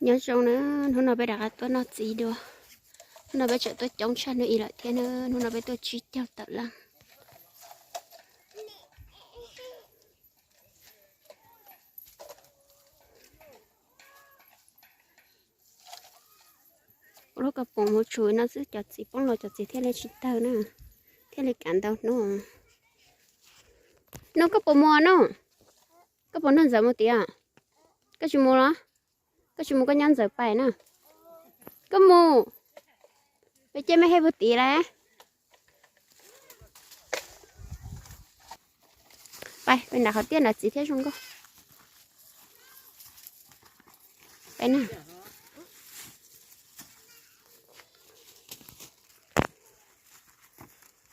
Nyob zoo na, hnub no peb rov qab tuaj noj txiv dua. Hnub no peb tseem tuaj coob tshaj hnub i lawm thiab na, hnub no peb tuaj tsib caug tawm leej. Ua lub kauj poom mus tshum no xwb cov txiv poob los cov txiv thiaj li tsis tawg na, thiaj li kav ntau hnub. Noj koj puas mus no? Koj puas nrog Ntxawm mus tiam? Koj tsis mus los? Koj tsis mus koj nyob Ntxawm pais na. Koj mus, peb caij mej hej puag tid lawm. Pais, pais nram qhov tiaj nram txiv thiaj zoo nkauj. Pais na.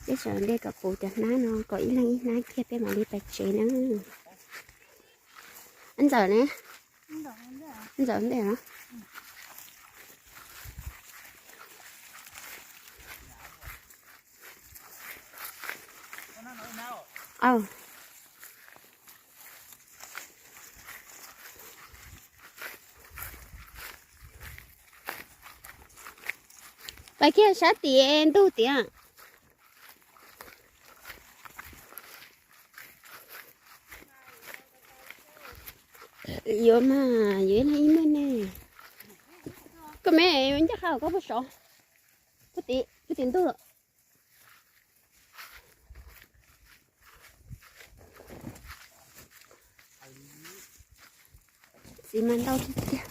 Peb sawv ntej kom puv cov hnab no kom ib leeg ib hnab kiag peb mam li pais tsev na. Ntxawm ne? Ntxawm ntej no. Pais kiag sab tim ntug tiam. Yuav mas, yuav ib leeg ib muag ne. Koj me ncaj qha koj puag saud, puag tim ntug lawm. Txiv mas ntau tiag tiag.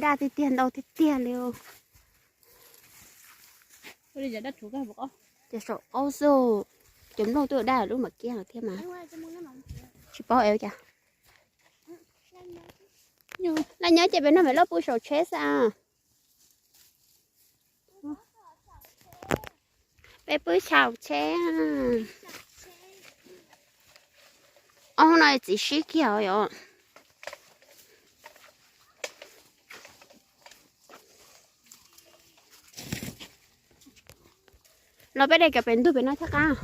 Daj tiag tiag, ntau tiag tiag li. Ces saum qaub xwb, cov nplooj twb daj lub mam kiag thiab mas. Tsis paub es cas. Laj nyob ces peb noj mem loj pw saum tsheb xwb. Peb pw saum tsheb. Ob hnub no txiv sib kiag os yom. Los peb de cov pem ntug pem no thiab qab.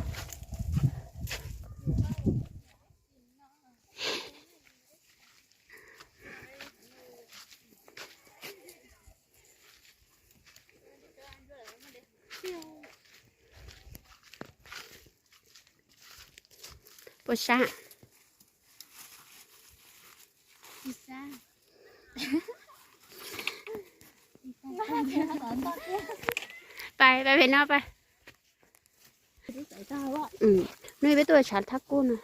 Puas sab? Pais, pais pem no pais. Hnub peb tuaj tshav thab kuj no.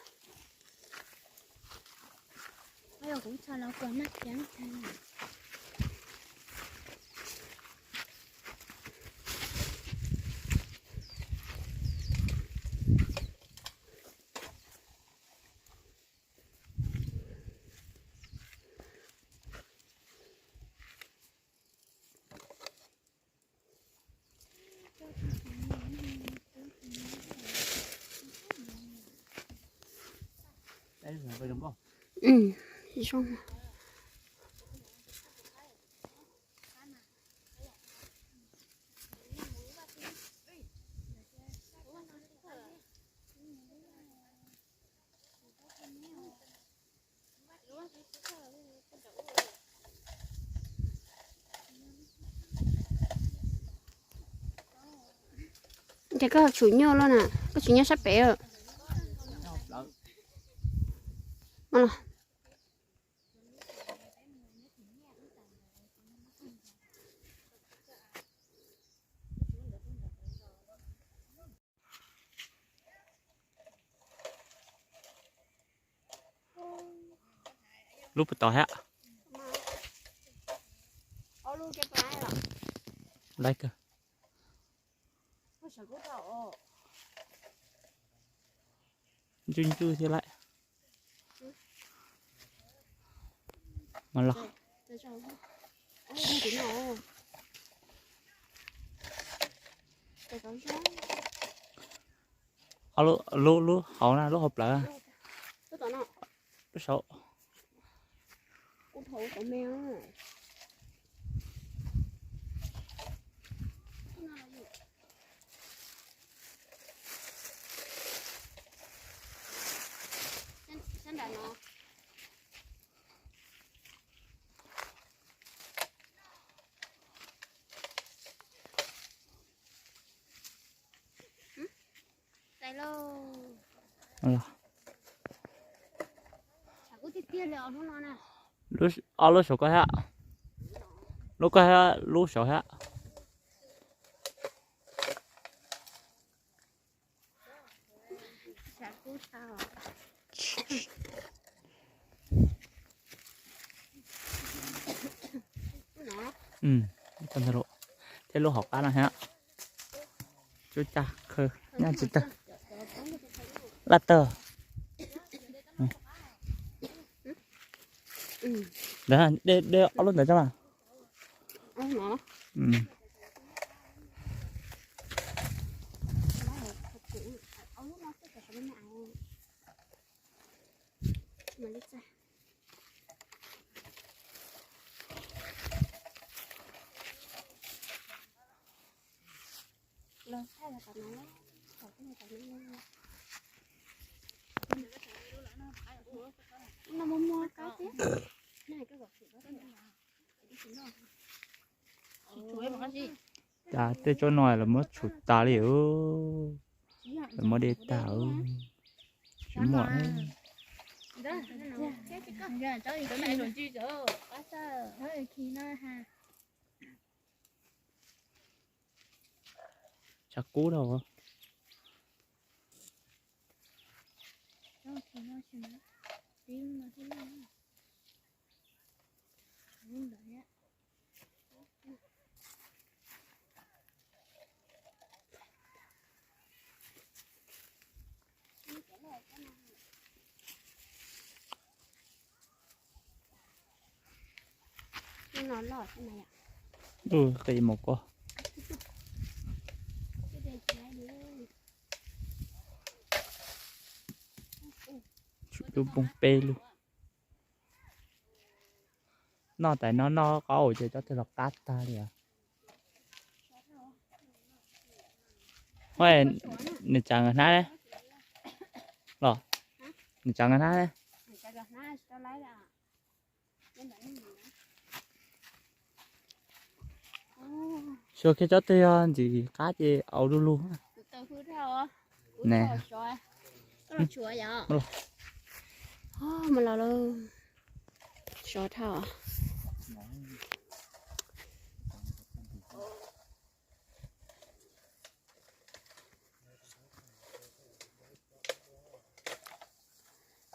Ces koj tshum nyuj loj na, koj tsis nyob sab pem. Lub puas tod thiab. Laiv kawg. Ntswj ntswj thiab laiv. Mas los. Lub, lub hauv na, lub hauv plawv. Lub saud. Ob lub saum ko thiab, lub ko thiab, lub saum thiab. Thiab lub hauv qab no thiab. Tsuj caj khawb nyaj tsis tawg. Laj tawg. De ob lub ntawd tso mas. Cas tej tsob no lawv muab tshum tas li, lawv muab de tag, tsis muaj. Tshav kub dhau. Qi mus ko. Tsuj dub npoo peb lub. Noj tas no noj qaub ces cov twg los qab tag li os. Nws tsav nkawd hnab los, nws tsav nkawd hnab. Xyov kiag cov twg yog ntxim qab ces au lug lug. Mus los, sov dhau.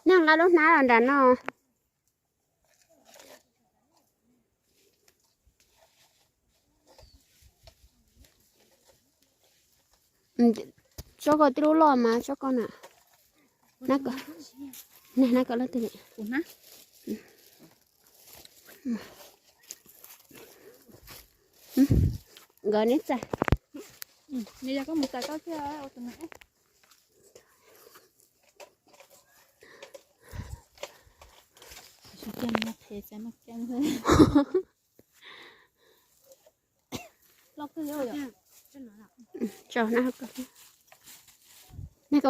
Nag nqa lub hnab los nram no. Tsob ko tib lub loj mas tsob ko na. Hnab ko, hnab ko loj tiag li. Nkawd neb txais. Neb koj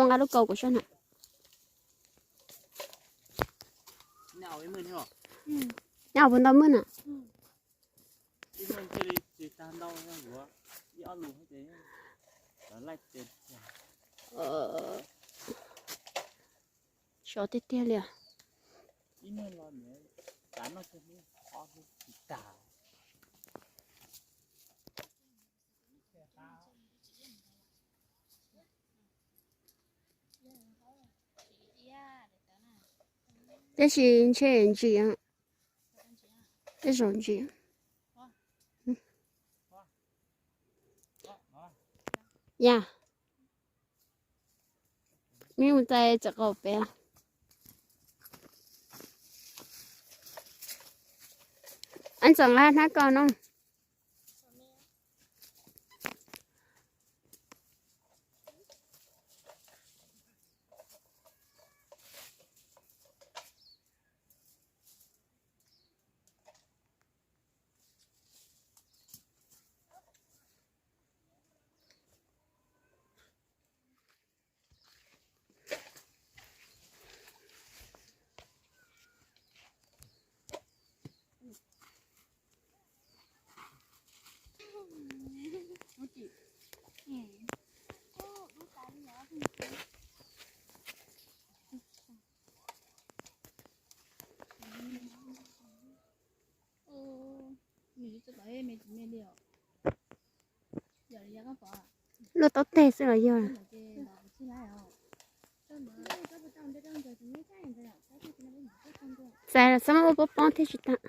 nqa lub kaus kuv soj na. Nyob puas ntau mwj na? Sov tiag tiag li os. Tab sis ntshe ntsim, tej zaum ntsim. Yam, meb mus txais txawm qaum pem. Ab txawm nqa hnab ko no. Luaj taub teg xwb los yog. Txais los xav muab ua poob poob thiab tsis tag.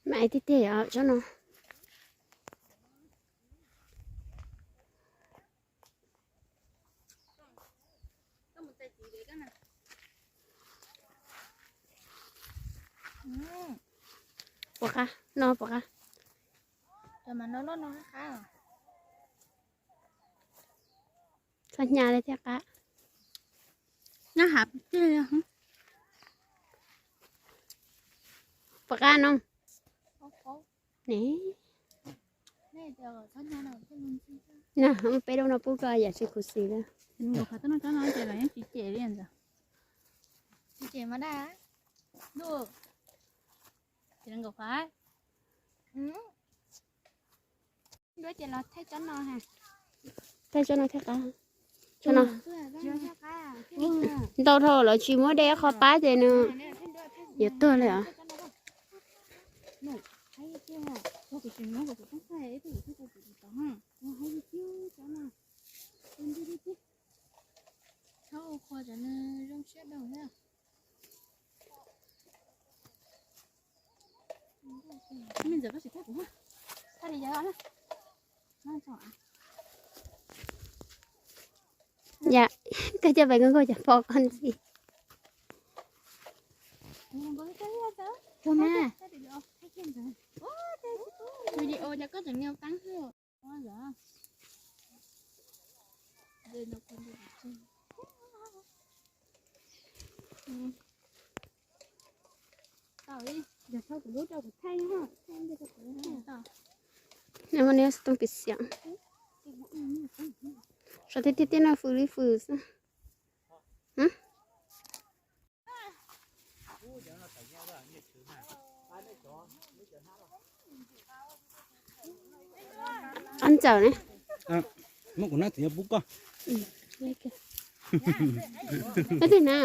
Maiv tiag tiag os tsob no. Puas qab no puas qab? Txhob hnyav li thiaj qab. Puas qab no? Na, peb lub no pub koj yam tsis khuv xim li. Thaij tsob no thiaj qab. Tsob no ntau dhau lawv tsis muab dej qho pab ces nws yuav tuag li os. Yam, koj coj pem nkauj nkauj cov pom koj ntxiv. Video cov koj tseem niau teeb xwb. Nws xov tooj kis xiam. Sov tiag tiag tiag no fws li fws xwb. Ab ntxawm ne. Muab kuv na, txiv nyob pub koj. Tus na.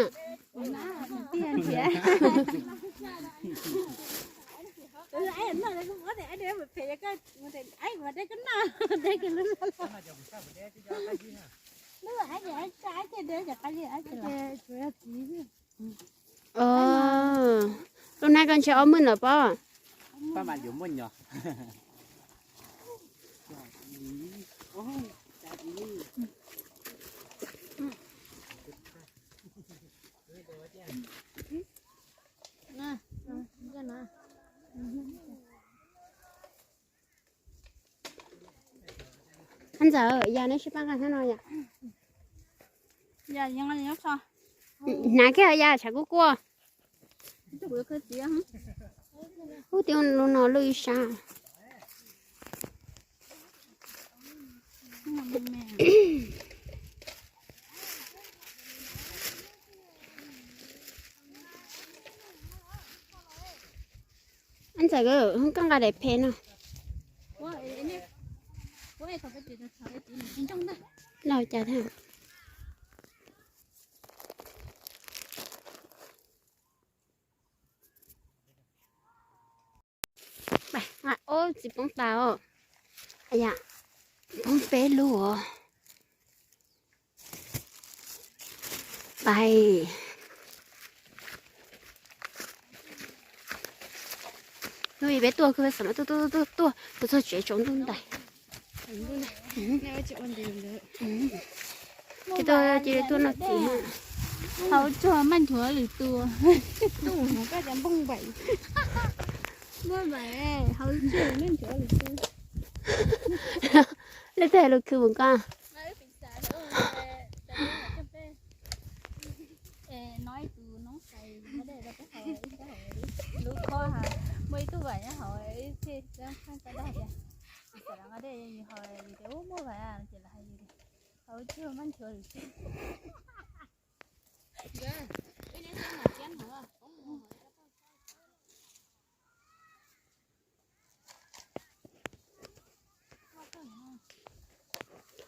Lub na koj ntshe ob hmos lawm pob. Pab mas yuav muaj nyo. Ab ntxawm, yog neb sib pab nqa hnab no yom. Hnav kiag yom, tshav kub kuaj. Ub, tib lub no lwj ib sab. Ab ntxawm, koj nqa daim phem no. Los cas thiab. Ub, txiv poob tas os. Poob peb lub os. Pais. Hnub ib peb tuaj, kuv xav mas tuaj tuaj tuaj tuaj tuaj txog tsev tsaus ntuj ntais. Ces tuaj ces tuaj noj txiv. Hau tsuag maj nchuav lwm tus. Leej twg hais lus khwv mus koj?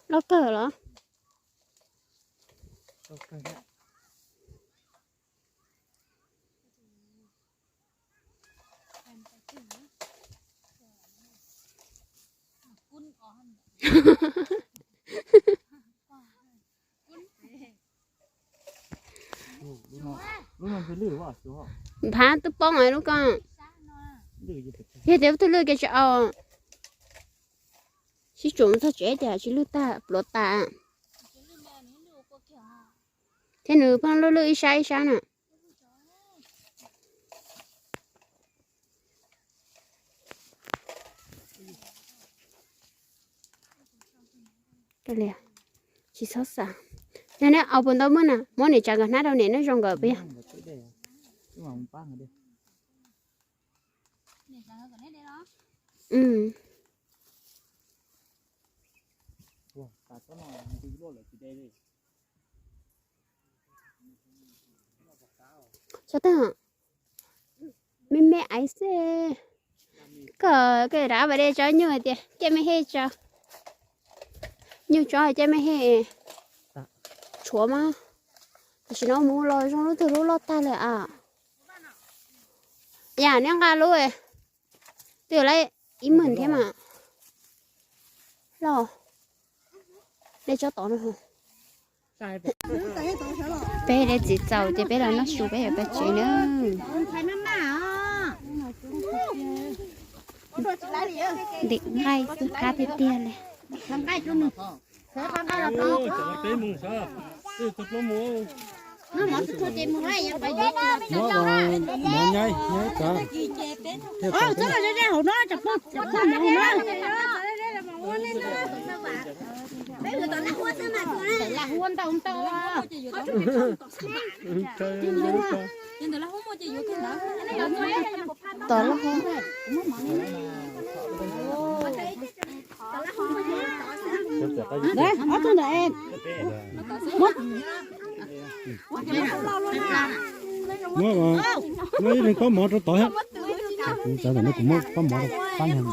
Loj kawg los? Nphav twb poob lawm lub ko. Yog tias tus lwj kev tsis au, sib tsuam mus txog tsev tias tsis lwj tag pluav tas. Thiab nws pheej lwj lwj ib sab ib sab na. Tsis txhob xav. Yog neb au puas ntau muaj na, muab niam tsa nkawd hnab rau niam, neb zoo nkawd puas yog? Tso tag, me me aiv xwb. Koj, koj rov qab de tso nyuj tias cia me he tso. Nyuj tso cia me he. Tshuav mas. Tam sim no mus los zoo lub twg lub loj tag lawm as. Yam neb nqa lub, twb yuav lawm ib hmos thiab mas. Los, de tsob tod no. Peb de txiv txaus ces peb los noj su peb yuav pab tsev na. Ntim nqaij xwb qab tiag tiag li. Tom loj. Muab, muab ib leeg pob mov rau tod thiab. Kuv xav tias no kuv muab pob mov rau pab neeg.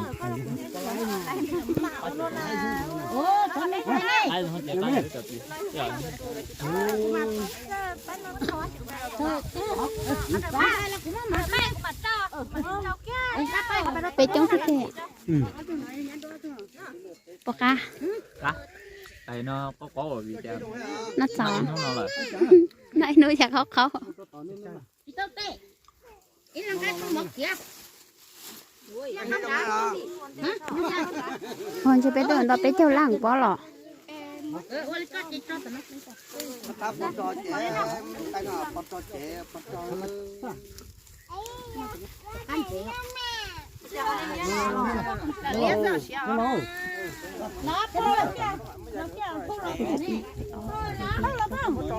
Peb coob xwb tiag. Puas qab? Noj txaus. Noj ib hnub yam qhov qhov. Ho ntshe peb twb nto peb caug lab pob los.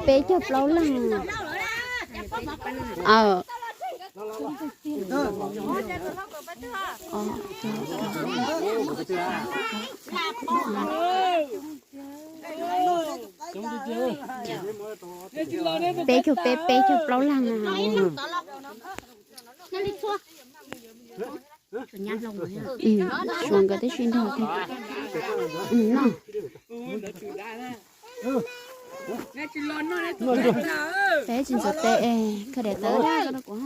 Peb caug plaub leeg. Peb caug peb, peb caug plaub leeg na. Suav nkawd twb sib nrog thiab. No. Peb tsis ntxuav tes, khaws daim tawv dab rau kuv.